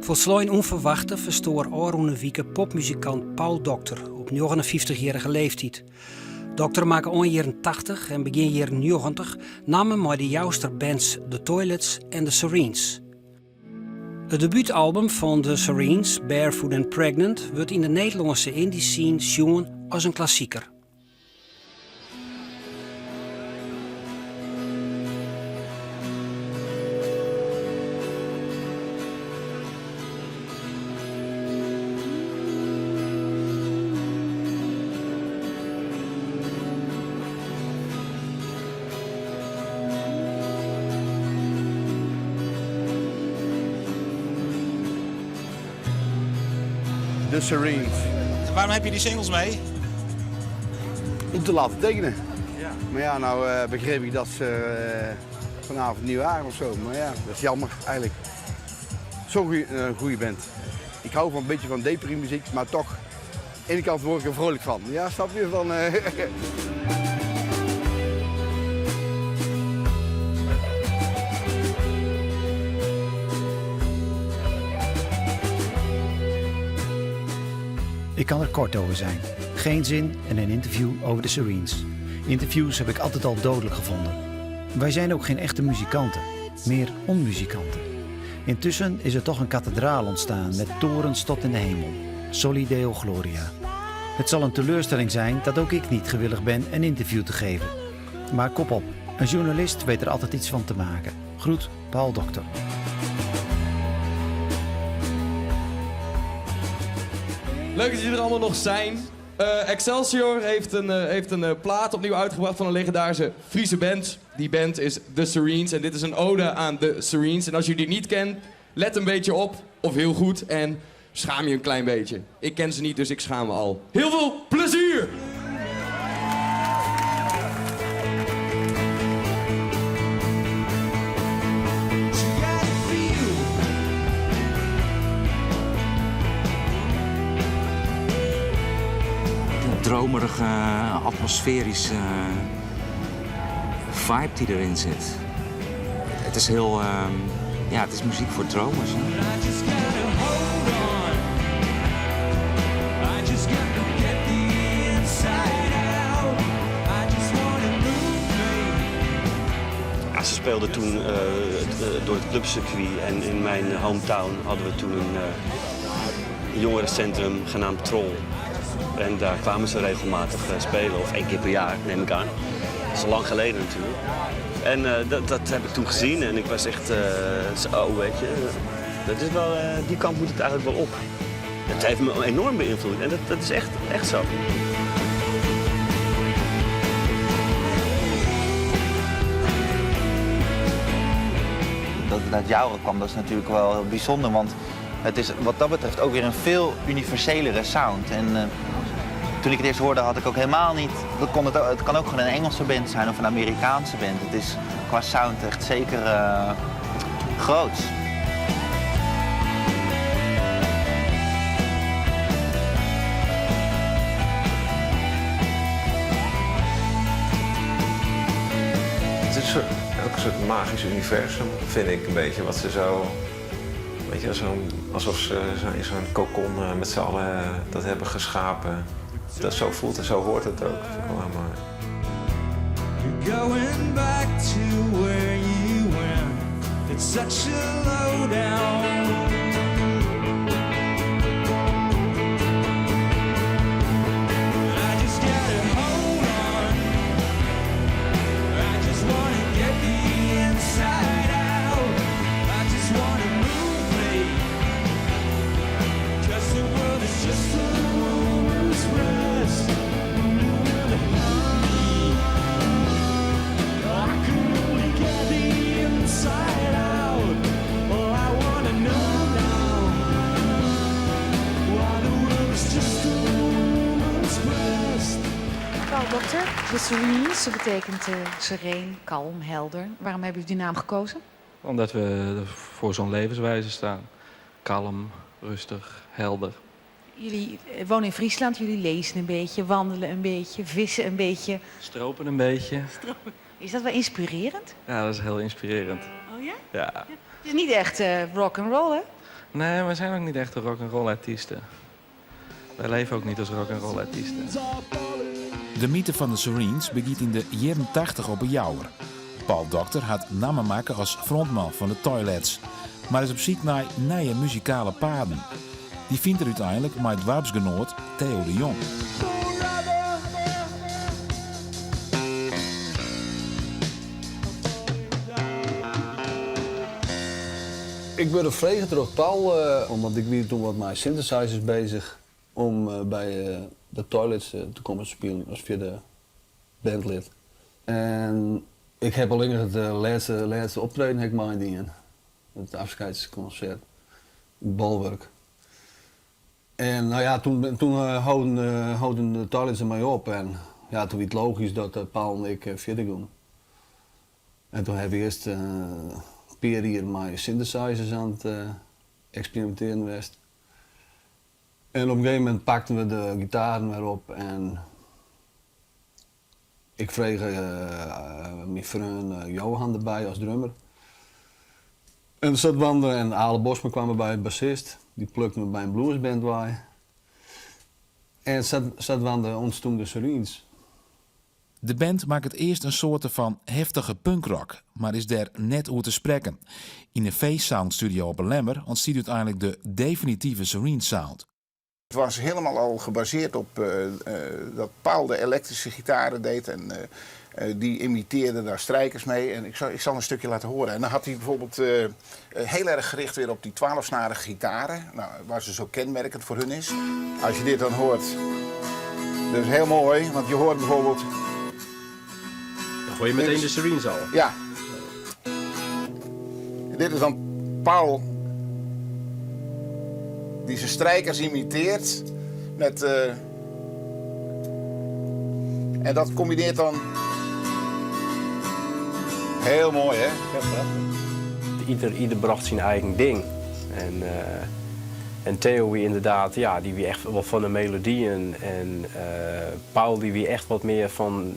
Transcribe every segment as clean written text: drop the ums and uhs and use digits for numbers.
Folslein ûnferwachte ferstoar ôfrûne wike popmuzikant Paul Dokter op 59-jierrige leeftyd. Dokter makke ein jierren tachtich en begjin jierren njoggentich namme mei de Jouster bands The Toilets en The Serenes. It debútalbum fan The Serenes, Barefoot and Pregnant, wurdt yn de Nederlânske indie scene sjoen as in klassiker. The Serenes. Waarom heb je die singles mee? Om te laten tekenen. Ja. Maar ja, nou eh, begreep ik dat ze eh, vanavond niet waren of zo. Maar ja, dat is jammer eigenlijk. Zo'n goede goeie band. Ik hou van een beetje van depri muziek, maar toch, aan de ene kant word ik er vrolijk van. Ja, snap je? Van, eh, Ik kan er kort over zijn. Geen zin in een interview over de Serenes. Interviews heb ik altijd al dodelijk gevonden. Wij zijn ook geen echte muzikanten, meer onmuzikanten. Intussen is er toch een kathedraal ontstaan met torens tot in de hemel. Soli Deo Gloria. Het zal een teleurstelling zijn dat ook ik niet gewillig ben een interview te geven. Maar kop op, een journalist weet er altijd iets van te maken. Groet, Paul Dokter. Leuk dat jullie er allemaal nog zijn. Eh, Excelsior heeft een, eh, heeft een eh, plaat opnieuw uitgebracht van een legendarische Friese band. Die band is The Serenes en dit is een ode aan The Serenes. En als jullie die niet kent, let een beetje op, of heel goed, en schaam je een klein beetje. Ik ken ze niet, dus ik schaam me al. Heel veel plezier! Een dromerige, atmosferische vibe die erin zit. Het is heel, ehm, ja, het is muziek voor dromers. Hè? Ja, ze speelden toen eh, door het clubcircuit en in mijn hometown hadden we toen een eh, jongerencentrum genaamd Troll. En daar kwamen ze regelmatig eh, spelen, of één keer per jaar neem ik aan. Dat is al lang geleden natuurlijk. En eh, dat, dat heb ik toen gezien en ik was echt eh, zo, weet je, dat is wel, eh, die kant moet het eigenlijk wel op. Het heeft me enorm beïnvloed en dat, dat is echt, echt zo. Dat het uit Joure kwam, dat is natuurlijk wel heel bijzonder. Want het is wat dat betreft ook weer een veel universelere sound. En eh, toen ik het eerst hoorde, had ik ook helemaal niet... Dat kon het, het kan ook gewoon een Engelse band zijn of een Amerikaanse band. Het is qua sound echt zeker uh, groots. Het is een soort, ook een soort magisch universum, vind ik een beetje. Wat ze zo. Weet je, zo'n, alsof ze zo in zo'n cocon eh, met z'n allen eh, dat hebben geschapen. Dat zo voelt en zo hoort het ook. Dat vind ik wel heel mooi. Going back to where you went. It's such a lowdown. I just gotta hold on. I just wanna get the inside out. I just wanna move me. 'Cause the world is just a woman's breast. I can only get the inside out. Oh, I wanna know now why the world is just a woman's breast. Paul Dokter, de Serenes, dat betekent eh, sereen, kalm, helder. Waarom hebben jullie die naam gekozen? Omdat we voor zo'n levenswijze staan. Kalm, rustig, helder. Jullie eh, wonen in Friesland, jullie lezen een beetje, wandelen een beetje, vissen een beetje. Stropen een beetje. Is dat wel inspirerend? Ja, dat is heel inspirerend. Oh ja? Ja. Het is niet echt eh, rock and roll, hè? Nee, wij zijn ook niet echt rock'n'roll artiesten. Wij leven ook niet als rock'n'roll artiesten. De mythe fan de Serenes begjint yn de jierren 80 op 'e Jouwer. Paul Dokter hat namme makke as frontman fan de Toilets, mar is op syk nei nije muzikale paden. Dy fynt er úteinlik mei doarpsgenoat Theo de Jong. Ik wurd frege troch Paul, omdat ik wie toen wat mei synthesizers bezich, om by de Toilets te kommen spyljen as fjirde bandlid. En ik ha allinnich it lêste, lêste optreden ha ik meidien, it afskeidskonsert, it Bolwurk. En no ja, toen, toen holden, holden de Toilets dermei op en ja, toen wie it logysk dat Paul en ik fierder gongen. En toen ha we earst in pear jier mei synthesizers oan it eksperimintearjen west. En op in gegeven momint pakten we de gitaren wer op en ik frege myn freon Johan derby as drummer. En sadwaande en Ale Bosma kwam derby, bassist. Dy plukten we by in bluesband wei. En sadwaande ûntstûn de Serenes. De band makket earst in soarte fan heftige punkrock, mar is dêr net oer te sprekken. Yn de V-Sound Studio op 'e Lemmer ûntstiet úteinlik de definitive Serenes sound. Het was helemaal al gebaseerd op dat Paul de elektrische gitaren deed en die imiteerde daar strijkers mee. En ik zal een stukje laten horen. En dan had hij bijvoorbeeld heel erg gericht weer op die 12-snarige gitaren, nou, waar ze zo kenmerkend voor hun is. Als je dit dan hoort, dat is heel mooi, want je hoort bijvoorbeeld... Dan hoor je meteen de Serenes al. Ja. Dit is dan Paul die zijn strijkers imiteert met. En dat combineert dan. Heel mooi, hè? Ja, prachtig. Ieder, ieder bracht syn eigen ding. En Theo wie ynderdaad, ja, dy wie echt wol fan de melodyen. En Paul dy wie echt wat mear fan,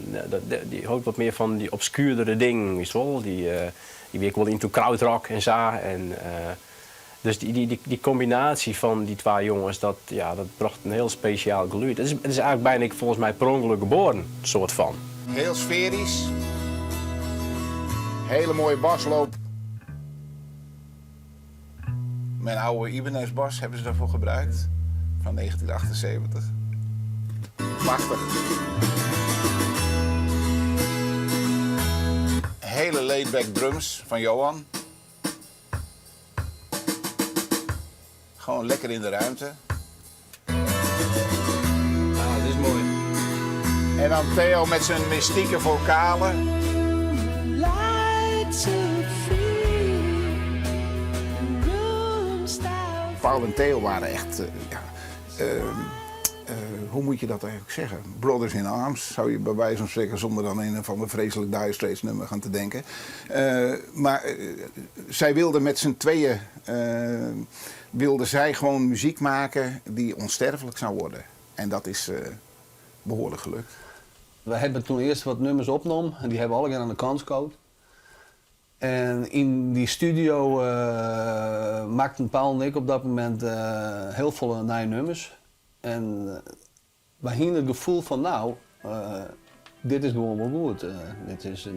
dy hold wat mear fan dy obskuerdere dingen, witst wol. Dy wie ek wol into krautrock en sa. En, dus dy kombinaasje fan dy twa jonges, dat, ja, dat brocht in hiel spesjaal gelûd. It is eigentlik byna folgens my per ûngelok geboren, soart fan. Heel sferisch. Hele mooie basloop. Mijn oude Ibanez bas hebben ze daarvoor gebruikt. Van 1978. Prachtig. Hele laid-back drums van Johan. Gewoon lekker in de ruimte. Ja, dit is mooi. En dan Theo met zijn mystieke vocalen. Lights Paul en Theo waren echt, ja, hoe moet je dat eigenlijk zeggen? Brothers in arms, zou je bij wijze van spreken, zonder dan een of ander vreselijk Dire Straits nummer gaan te denken. Maar zij wilden met z'n tweeën, wilden zij gewoon muziek maken die onsterfelijk zou worden. En dat is behoorlijk gelukt. We hebben toen eerst wat nummers opgenomen en die hebben we alle aan de kant gekoud. En in die studio maakten Paul en ik op dat moment heel veel nieuwe nummers. En we hadden het gevoel van nou, dit is gewoon wel goed. Dit is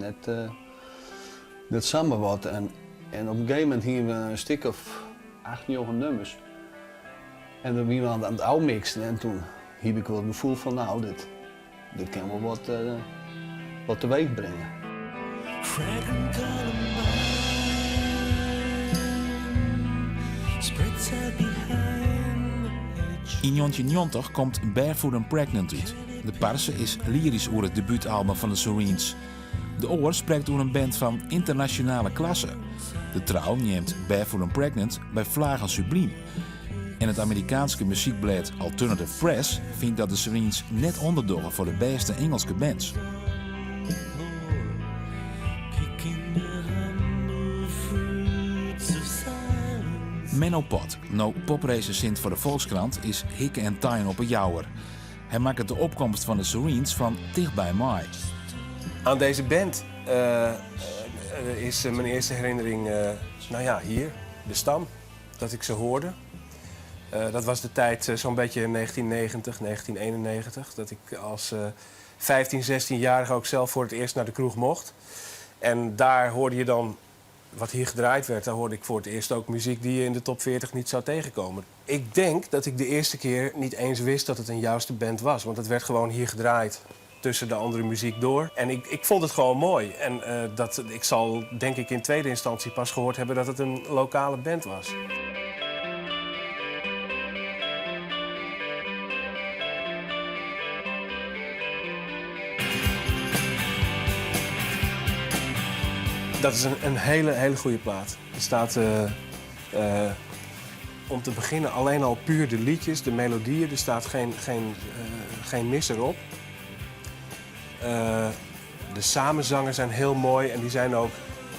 net samen wat. En op een gegeven moment hadden we een stuk of 8, 9 nummers. En dan waren we aan het afmixen en toen heb ik wel het gevoel van nou, dit kan wel wat teweeg brengen. Fragrant columbine spreads out behind the hedge. Yn 1990 komt Barefoot and Pregnant út. De parse is lyrysk oer it debútalbum fan de Serenes. De Oar sprekt oer in band fan ynternasjonale klasse. De Trouw neamt Barefoot and Pregnant by flagen sublym. En it Amerikaanske muzykblêd Alternative Press fynt dat de Serenes net ûnderdogge foar de bêste Ingelske bands. Picking the humble fruits of silence. Menno Pot, no popresensint foar de Volkskrant, is hikke en tein op 'e Jouwer. Hy makket de opkomst fan de Serenes fan tichtby mei. Aan deze band is mijn eerste herinnering, nou ja, hier, de stam. dat ik ze hoorde. Dat was de tijd zo'n beetje in 1990, 1991, dat ik als 15, 16-jarige ook zelf voor het eerst naar de kroeg mocht. En daar hoorde je dan wat hier gedraaid werd, daar hoorde ik voor het eerst ook muziek die je in de top 40 niet zou tegenkomen. Ik denk dat ik de eerste keer niet eens wist dat het een juiste band was. Want het werd gewoon hier gedraaid tussen de andere muziek door. En ik vond het gewoon mooi. En ik zal denk ik in tweede instantie pas gehoord hebben dat het een lokale band was. Dat is een hele, hele goede plaat. Er staat om te beginnen alleen al puur de liedjes, de melodieën. Er staat geen misser op. De samenzangen zijn heel mooi en die zijn ook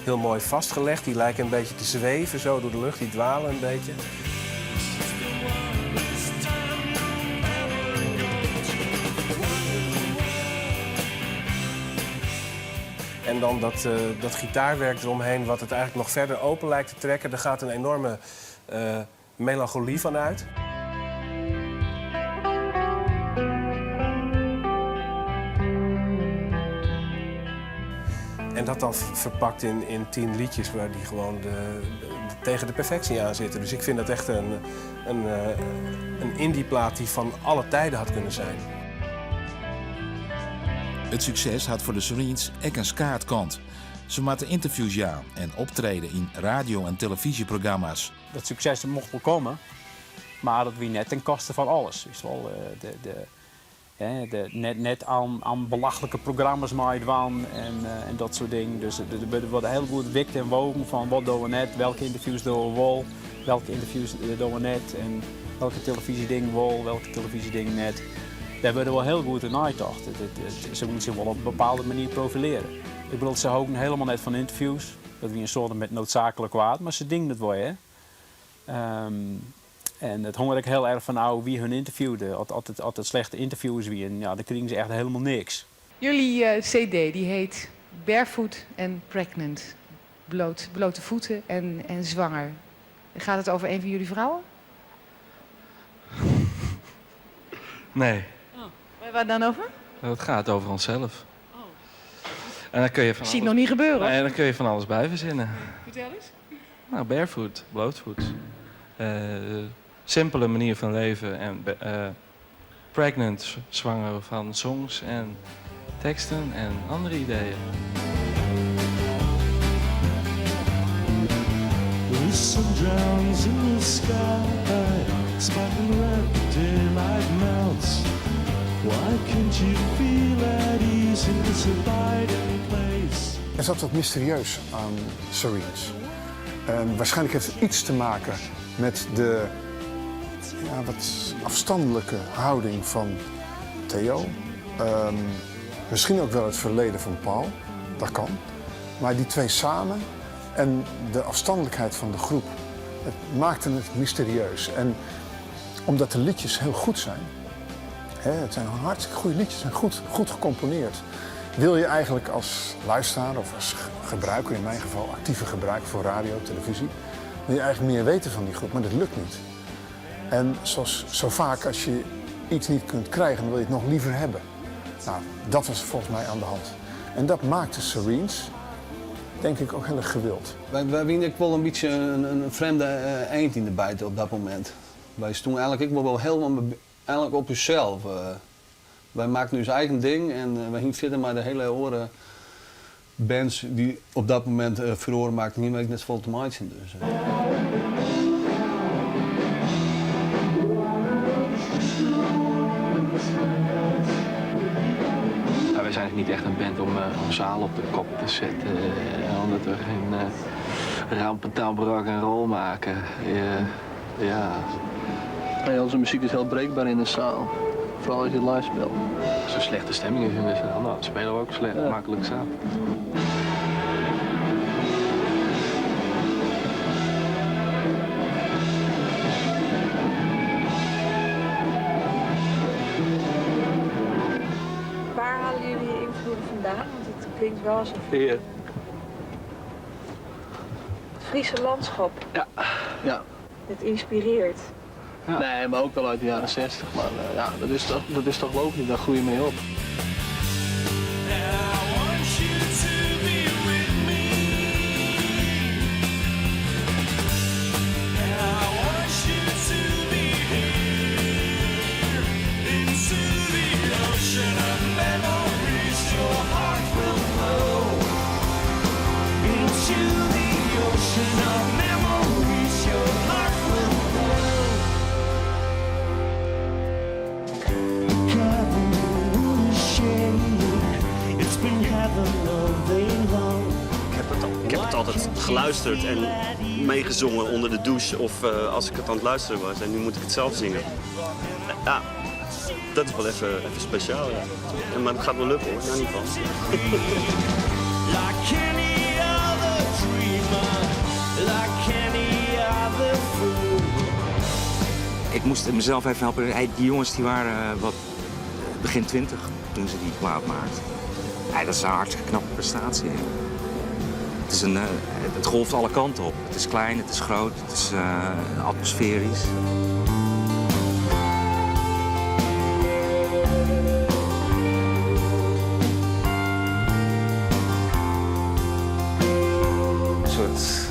heel mooi vastgelegd. Die lijken een beetje te zweven zo door de lucht, die dwalen een beetje. En dan dat gitaarwerk eromheen, wat het eigenlijk nog verder open lijkt te trekken. Daar gaat een enorme melancholie van uit. En dat dan verpakt in 10 liedjes waar die gewoon tegen de perfectie aan zitten. Dus ik vind dat echt een indie-plaat die van alle tijden had kunnen zijn. Het succes had voor de Serenes ook een skaartkant. Ze maakten interviews ja en optreden in radio- en televisieprogramma's. Dat succes mocht wel komen, maar dat wie net ten koste van alles. Dus wel de, de, hè, de, net, net aan, aan belachelijke programma's meedwan en dat soort dingen. Dus er wordt heel goed wikt en wogen van wat doen we net, welke interviews doen we wel, welke interviews doen we net en welke televisieding wel, welke televisieding net. Daar worden wel heel goed in nagedacht. Ze moeten zich wel op een bepaalde manier profileren. Ze houden helemaal net van interviews. Dat wie een soort met noodzakelijk kwaad, maar ze dingen het wel, hè. En het hong er ook heel erg van nou wie hun interviewde. Altijd slechte interviews wie en ja, dan kregen ze echt helemaal niks. Jullie CD die heet Barefoot and Pregnant. Blote voeten en zwanger. Gaat het over een van jullie vrouwen? Nee. Oh. Waar gaat het dan over? Het gaat over onszelf. Oh. En dan kun je van Ik zie het alles nog niet gebeuren, hoor. Nee, dan kun je van alles bij verzinnen. Vertel eens. Barefoot, blootvoet. Simpele manier van leven en pregnant, zwanger van songs en teksten en andere ideeën. The sun drowns in the sky, sparkling red, the daylight melts. Why can't you feel at ease in this abiding place? Er zat wat mysterieus aan Serenes. Waarschijnlijk heeft het iets te maken met de wat afstandelijke houding van Theo. Misschien ook wel het verleden van Paul, dat kan. Maar die twee samen en de afstandelijkheid van de groep, het maakte het mysterieus. En omdat de liedjes heel goed zijn, hè, het zijn hartstikke goede liedjes en goed gecomponeerd, wil je eigenlijk als luisteraar of als gebruiker, in mijn geval actieve gebruiker voor radio, televisie, wil je eigenlijk meer weten van die groep, maar dat lukt niet. En zoals zo vaak, als je iets niet kunt krijgen, dan wil je het nog liever hebben. Dat was volgens mij aan de hand. En dat maakte Serenes, denk ik, ook heel erg gewild. Wij wienen ook wel een beetje een vreemde eend in de bijt op dat moment. Wij stonden eigenlijk ook wel helemaal eigenlijk op onszelf. Wij maakten ons eigen ding en wij gingen verder maar de hele oren bands die op dat moment furoren maakten, niet meer net vol te maken. Dus. Wij zijn niet echt een band om zaal op de kop te zetten, omdat we geen rampentamp rock en roll maken. Ja. Nee, onze muziek is heel breekbaar in de zaal. Vooral als je het live speelt. Als er slechte stemming is in de zaal, dan spelen we ook slecht, makkelijk zat. Waar halen jullie je invloeden vandaan? Want het klinkt wel alsof... Hier. Het Friese landschap. Ja. Ja. Het inspireert. Nee, maar ook wel uit de jaren 60. Maar eh, ja, dat is, toch, dat is toch logisch, daar groei je mee op. Ik heb het altijd geluisterd en meegezongen onder de douche of eh, als ik het aan het luisteren was. En nu moet ik het zelf zingen. Ja, dat is wel even, even speciaal. Ja. En, maar het gaat wel lukken hoor, daar niet van. Like any other dreamer, like any other fool. Ik moest mezelf even helpen. Hey, Die jongens die waren eh, wat begin 20 toen ze die plaat maakten. Ja, dat is een hartstikke knappe prestatie. hè. Het, is een, eh, het golft alle kanten op. Het is klein, het is groot, het is eh, atmosferisch. Een soort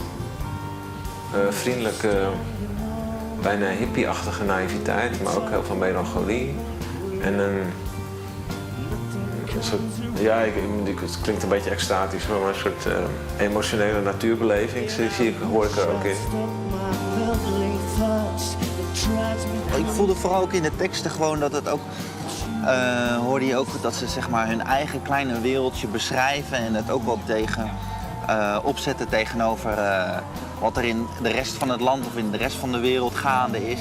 eh, vriendelijke, bijna hippie-achtige naïviteit, maar ook heel veel melancholie. En een, een soort, ja, ik, ik- het klinkt een beetje extatisch, maar een soort eh, emotionele natuurbeleving zie, zie ik, hoor ik er ook in. Ik voelde vooral ook in de teksten gewoon dat het ook. eh, hoorde je ook dat ze zeg maar, hun eigen kleine wereldje beschrijven en het ook wel tegen, eh, opzetten tegenover eh, wat er in de rest van het land of in de rest van de wereld gaande is.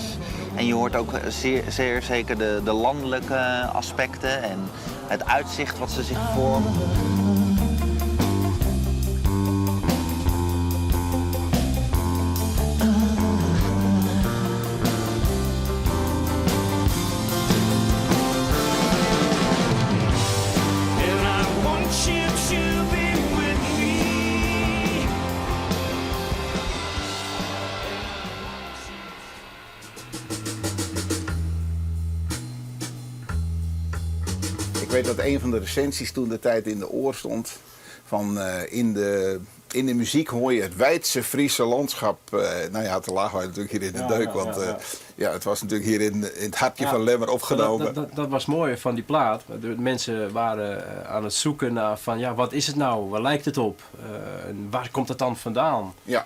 En je hoort ook zeer, zeer zeker de, de landelijke aspecten en het uitzicht wat ze zich vormen. And I want you to be with me. Ik weet dat een van de recensies toen de tijd in de oor stond. Van eh, in, de, in de muziek hoor je het wijdse Friese landschap. Eh, nou ja, te laag wij natuurlijk hier in de Ja, deuk. ja, want ja, ja. eh, ja, het was natuurlijk hier in, in het hartje Ja. van Lemmer opgenomen. Dat, dat, dat, dat was mooi van die plaat. De mensen waren eh, aan het zoeken naar van ja, wat is het nou? Waar lijkt het op? Eh, en waar komt het dan vandaan? Ja.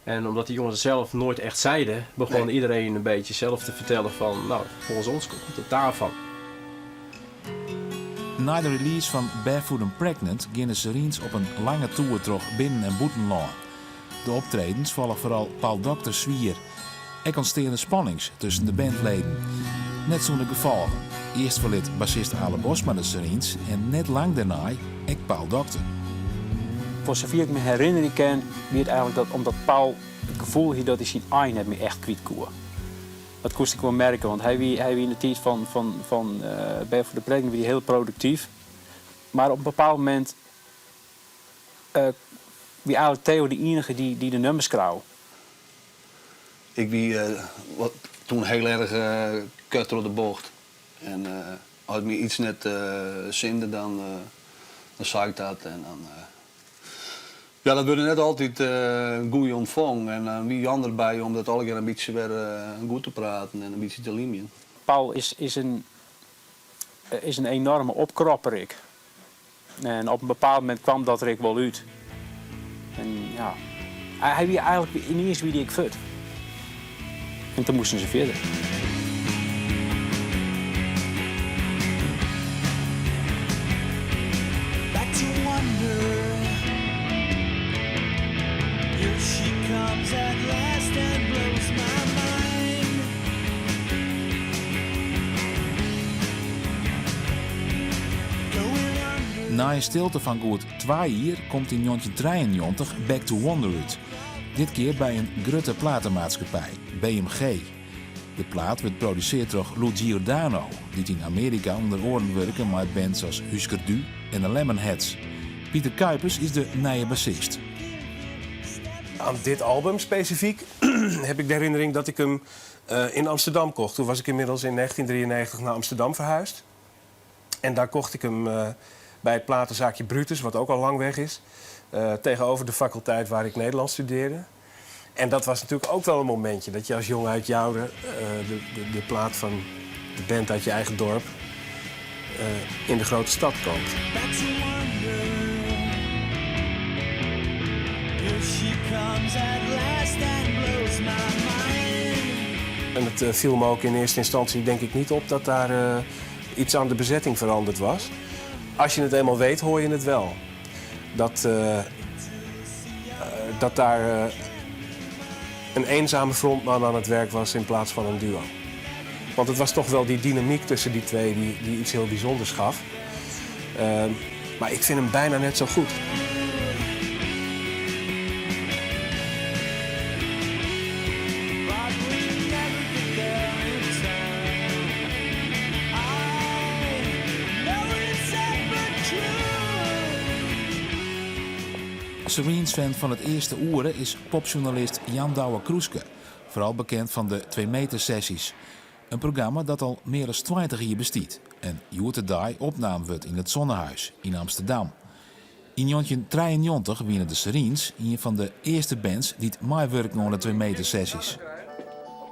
En omdat die jongens het zelf nooit echt zeiden, begon Nee. iedereen een beetje zelf te vertellen van nou, volgens ons komt het daarvan. Na de release van Barefoot and Pregnant gingen de Serenes op een lange tour terug binnen- en bûtenlân. De optredens vallen vooral Paul Dokter zwier. Er ontsteden spannings tussen de bandleden. Net zonder gevolgen. Eerst verliet bassist Ale Bosma de Serenes en net lang daarna ek Paul Dokter. Voor zover ik me herinneren kan, wie het eigenlijk dat omdat Paul het gevoel had dat hij zijn ei net meer echt kwijt koer. Dat koest ik wel merken, want hij wie, hij wie in de tijd van, van, van eh Barefoot and Pregnant wie heel productief. Maar op een bepaald moment eh wie eigenlijk Theo de enige die, die de nummers krauw. Ik wie eh, wat, toen heel erg eh kut door de bocht. En eh, als het me iets net eh zinde, dan, eh, dan zei ik dat. En dan, eh, ja, dat wordt net altijd eh goed ontvangen. En dan wie ander bij om dat alle keer een beetje weer eh, goed te praten en een beetje te limien. Paul is, is, een, is een enorme opkropper, ik. En op een bepaald moment kwam dat er ik wel uit. En ja, hij, hij wie eigenlijk niet eens wie die ik vut. En toen moesten ze verder. Back to wonder. Here she comes at last and blows my mind. Na een stilte van goed twee jaar komt in 1993 Back to Wonder uit. Dit keer bij een grote platenmaatschappij, BMG. De plaat werd geproduceerd door Lou Giordano, die in Amerika onder oren werken met bands als Husker Du en de Lemonheads. Pieter Kuipers is de nieuwe bassist. Aan dit album specifiek heb ik de herinnering dat ik hem in Amsterdam kocht. Toen was ik inmiddels in 1993 naar Amsterdam verhuisd. En daar kocht ik hem bij het platenzaakje Brutus, wat ook al lang weg is. Tegenover de faculteit waar ik Nederlands studeerde. En dat was natuurlijk ook wel een momentje dat je als jongen uit Joure de plaat van de band uit je eigen dorp in de grote stad koopt. Back to wonder if she comes at last and blows my mind. En het viel me ook in eerste instantie denk ik niet op dat daar iets aan de bezetting veranderd was. Als je het eenmaal weet, hoor je het wel. Dat daar een eenzame frontman aan het werk was in plaats van een duo. Want het was toch wel die dynamiek tussen die twee die iets heel bijzonders gaf. Maar ik vind hem bijna net zo goed. But we never get there in time. I know it's sad but true. Serenes-fan van het eerste oere is popjournalist Jan Douwe Kroeske. Vooral bekend van de 2 meter sessies. Een programma dat al meer dan 20 jaar bestaat. En hjoed-de-dei opnaam wordt in het Zonnehuis in Amsterdam. In 1993 wienen de Serenes een van de eerste bands die het meiwurken oan de 2 meter sessies.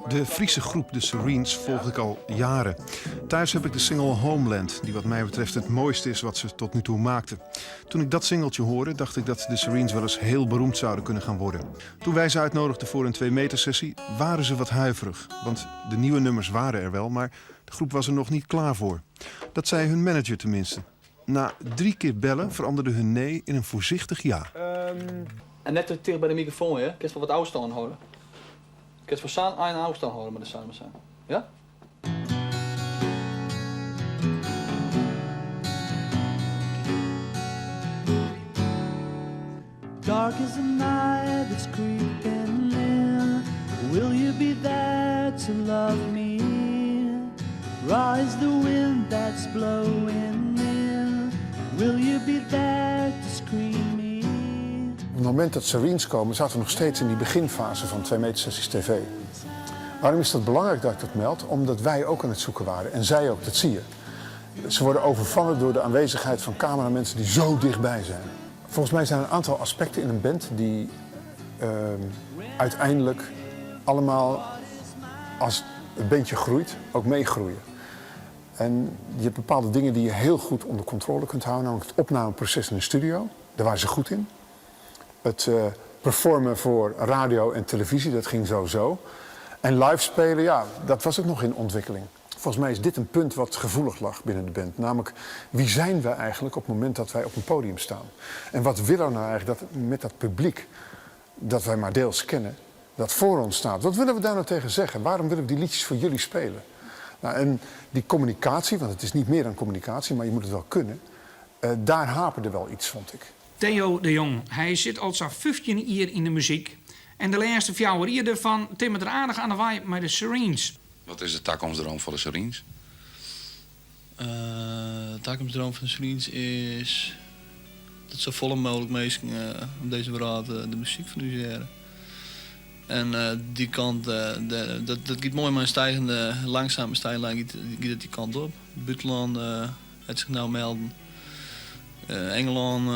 De Friese groep De Serenes volg ik al jaren. Thuis heb ik de single Homeland, die wat mij betreft het mooiste is wat ze tot nu toe maakten. Toen ik dat singeltje hoorde, dacht ik dat de Serenes wel eens heel beroemd zouden kunnen gaan worden. Toen wij ze uitnodigden voor een 2 meter sessie, waren ze wat huiverig. Want de nieuwe nummers waren er wel, maar de groep was er nog niet klaar voor. Dat zei hun manager tenminste. Na 3 keer bellen veranderde hun nee in een voorzichtig ja. En net te dicht bij de microfoon, hè? Kun je wel wat afstand houden? Kun je voor Saan een afstand houden met de samen zijn? Ja? Dark is the night that's creeping in. Will you be there to love me? Raw is the wind that's blowing in. Will you be there to screen me? Op het moment dat Serenes komen, zaten we nog steeds in die beginfase van 2 meter sessies tv. Waarom is dat belangrijk dat ik dat meld? Omdat wij ook aan het zoeken waren. En zij ook, dat zie je. Ze worden overvallen door de aanwezigheid van cameramensen die zo dichtbij zijn. Volgens mij zijn er een aantal aspecten in een band die uiteindelijk allemaal, als het bandje groeit, ook meegroeien. En je hebt bepaalde dingen die je heel goed onder controle kunt houden. Namelijk het opnameproces in de studio. Daar waren ze goed in. Het performen voor radio en televisie, dat ging sowieso. En live spelen, ja, dat was ook nog in ontwikkeling. Volgens mij is dit een punt wat gevoelig lag binnen de band. Namelijk, wie zijn we eigenlijk op het moment dat wij op een podium staan? En wat willen we nou eigenlijk dat, met dat publiek, dat wij maar deels kennen, dat voor ons staat? Wat willen we daar nou tegen zeggen? Waarom willen we die liedjes voor jullie spelen? En die communicatie, want het is niet meer dan communicatie, maar je moet het wel kunnen. Daar haperde wel iets, vond ik. Theo de Jong, hij zit al zo'n 15 jaar in de muziek. En de laatste 4 jaar ervan timmert er aardig aan de waai met de Serenes. Wat is de toekomstdroom voor de Serenes? De toekomstdroom van de Serenes is dat zo volle mogelijk mensen op deze wereld de muziek van u horen. En die kant, de, dat, dat gaat mooi maar een stijgende, langzame stijllijn gaat het die kant op. Buitenland het zich nou melden. Engeland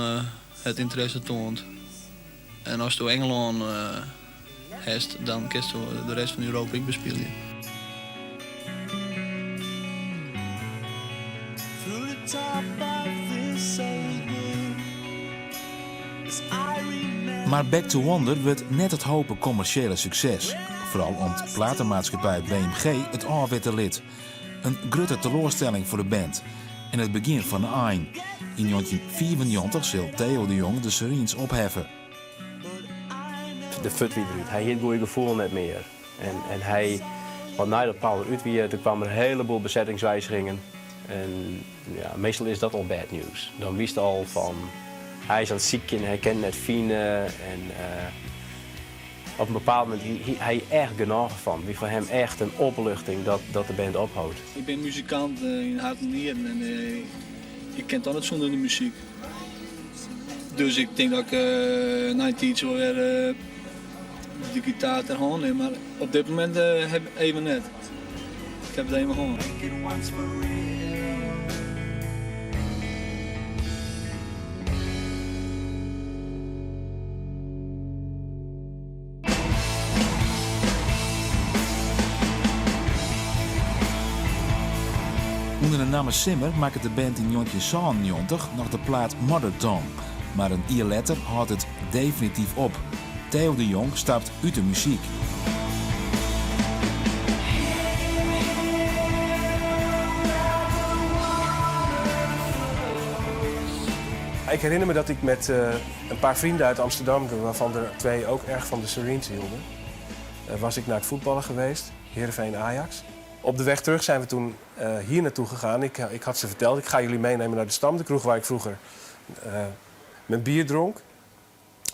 het interesse toont. En als je Engeland hebt, dan kun je de rest van Europa ook bespelen. Through the top of this old wood, as I remember. Maar Back to Wonder wordt net het hopen commerciële succes. Vooral omdat platenmaatschappij BMG het afwitte lid. Een grote teleurstelling voor de band. En het begin van de ein. In 1994 zal Theo de Jong de Serenes opheffen. De fut wie eruit. Hij had het goede gevoel net meer. En hij, want nadat Paul eruit wie, toen kwamen er een heleboel bezettingswijzigingen. En ja, meestal is dat al bad news. Dan wist al van, hij is aan het zieken, hij kent net Fine. En op een bepaald moment, hij echt genoeg van. Wie voor hem echt een opluchting dat de band ophoudt. Ik ben muzikant in hart en nieren en ik ken het niet zonder de muziek. Dus ik denk dat ik na een tijdje wel weer de gitaar ter hân nim, mar op dit momint even net. Ik ha it even hân. Under de namme Simmer makket de band yn 1997 noch de plaat Mother Tongue, mar in jier letter hâldt it definityf op. Theo de Jong stapt út de muzyk. Ik herinner me dat ik met een paar vrienden uit Amsterdam, waarvan er twee ook erg van de Serenes hielden, was ik naar het voetballen geweest, Heerenveen Ajax. Op de weg terug zijn we toen hier naartoe gegaan. Ik, ik had ze verteld, ik ga jullie meenemen naar de Stam, de kroeg waar ik vroeger mijn bier dronk.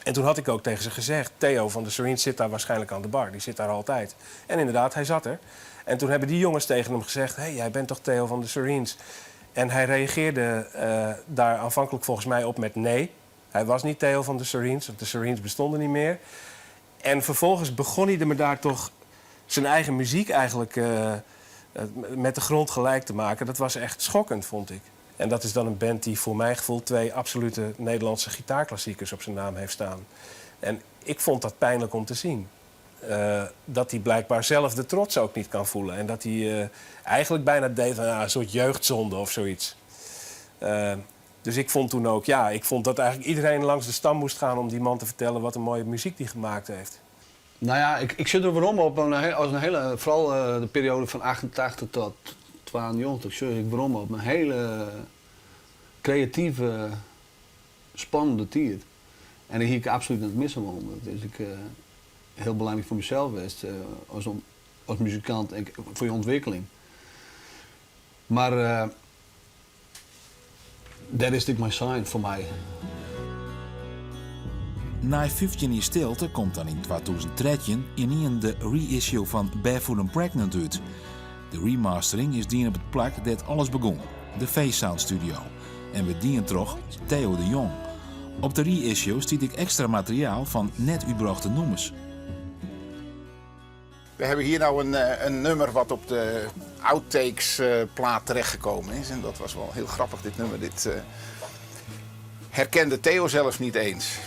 En toen had ik ook tegen ze gezegd, Theo van de Serenes zit daar waarschijnlijk aan de bar. Die zit daar altijd. En inderdaad, hij zat er. En toen hebben die jongens tegen hem gezegd, hey, jij bent toch Theo van de Serenes? En hij reageerde daar aanvankelijk volgens mij op met nee. Hij was niet Theo van de Serenes, want de Serenes bestonden niet meer. En vervolgens begon hij er me daar toch zijn eigen muziek eigenlijk met de grond gelijk te maken. Dat was echt schokkend, vond ik. En dat is dan een band die voor mijn gevoel twee absolute Nederlandse gitaarklassiekers op zijn naam heeft staan. En ik vond dat pijnlijk om te zien. Dat hij blijkbaar zelf de trots ook niet kan voelen. En dat hij eigenlijk bijna deed van een soort jeugdzonde of zoiets. Dus ik vond toen ook, ja, ik vond dat eigenlijk iedereen langs de stam moest gaan om die man te vertellen wat een mooie muziek die gemaakt heeft. Nou ja, ik zit er waarom op als een hele, vooral de periode van 88 tot 92, zit ik waarom op een hele creatieve, spannende tijd. En daar hier ik absoluut niet missen wil. Dat is ik heel belangrijk voor mezelf geweest, als muzikant en voor je ontwikkeling. Maar dat is natuurlijk mijn sign voor mij. Na 15 jaar stilte komt dan in 2013 in de reissue van Barefoot and Pregnant uit. De remastering is dien op het plak dat alles begon, de Face Studio. En we dienen terug Theo de Jong. Op de reissue stiet ik extra materiaal van net uitgebrachte nummers. We hebben hier nou een nummer wat op de outtakes plaat terechtgekomen is. En dat was wel heel grappig, dit nummer. Dit herkende Theo zelfs niet eens.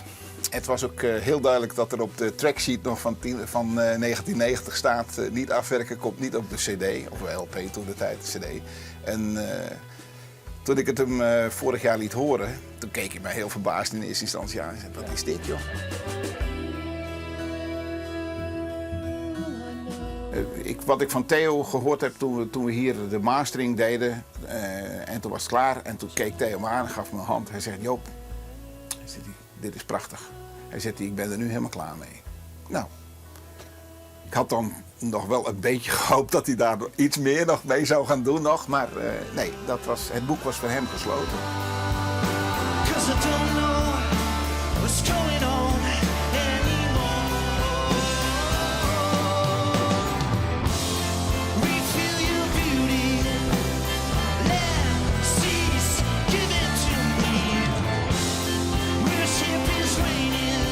Het was ook heel duidelijk dat er op de tracksheet nog van 1990 staat... niet afwerken, komt niet op de cd, of LP toen de tijd, de cd. En toen ik het hem vorig jaar liet horen, toen keek hij mij heel verbaasd in eerste instantie aan en zei, wat is dit, joh? Wat ik van Theo gehoord heb toen we hier de mastering deden, en toen was het klaar. En toen keek Theo me aan en gaf me een hand. Hij zegt, Joop, dit is prachtig. Hij zegt, ik ben er nu helemaal klaar mee. Nou, ik had dan nog wel een beetje gehoopt dat hij daar iets meer nog mee zou gaan doen nog. Maar nee, het boek was voor hem gesloten. 'Cause I don't know what's going on anymore. Refill your beauty. Let cease, give it to me. Worship is raining.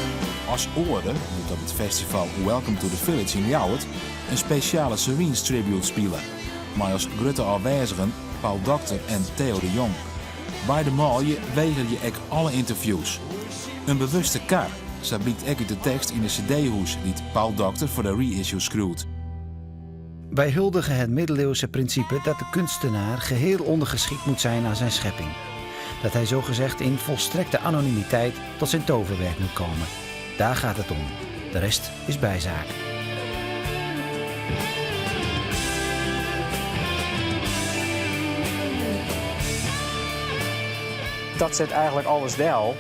As oare wurdt op it festival Welcome to the Village yn Ljouwert in spesjale Serenes tribute spile. Mei as grutte oanwêzigen Paul Dokter en Theo de Jong. Beide manlju wegerje ek alle ynterviews. In bewuste kar, sa blykt ek út de tekst yn de cd-hoes dy't Paul Dokter foar de reissue skriuwt. Wij huldigen het middeleeuwse principe dat de kunstenaar geheel ondergeschikt moet zijn aan zijn schepping. Dat hij zogezegd in volstrekte anonimiteit tot zijn toverwerk moet komen. Daar gaat het om. De rest is bijzaak. Dat zet eigenlijk alles wel.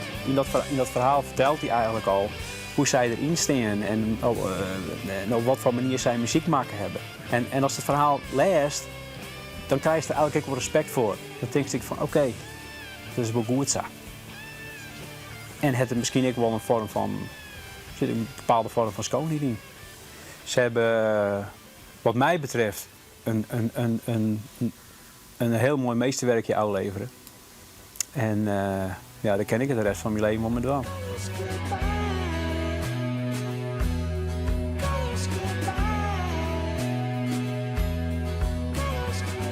In dat verhaal vertelt hij eigenlijk al hoe zij erin staan en op wat voor manier zij muziek maken hebben. En als het verhaal leest, dan krijg je er eigenlijk ook wel respect voor. Dan denk ik van oké, dat is wel goed zo. En het is misschien ook wel een vorm van, er zit een bepaalde vorm van schoonheid in. Ze hebben, wat mij betreft, een heel mooi meesterwerkje afleveren. En daar ken ik het de rest van mijn leven om me dwaan.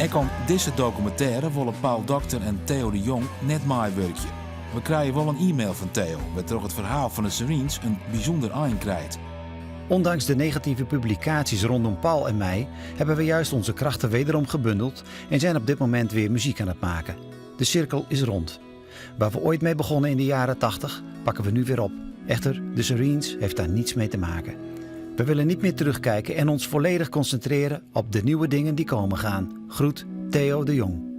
Ek oan dizze dokumintêre wolle Paul Dokter en Theo de Jong net meiwurkje. We krije wol in e-mail fan Theo, wêrtroch it ferhaal fan de Serenes in bysûnder ein krijt. Ondanks de negatieve publicaties rondom Paul en mij hebben we juist onze krachten wederom gebundeld en zijn op dit moment weer muziek aan het maken. De cirkel is rond. Waar we ooit mee begonnen in de jaren 80, pakken we nu weer op. Echter, de Serenes heeft daar niets mee te maken. We willen niet meer terugkijken en ons volledig concentreren op de nieuwe dingen die komen gaan. Groet Theo de Jong.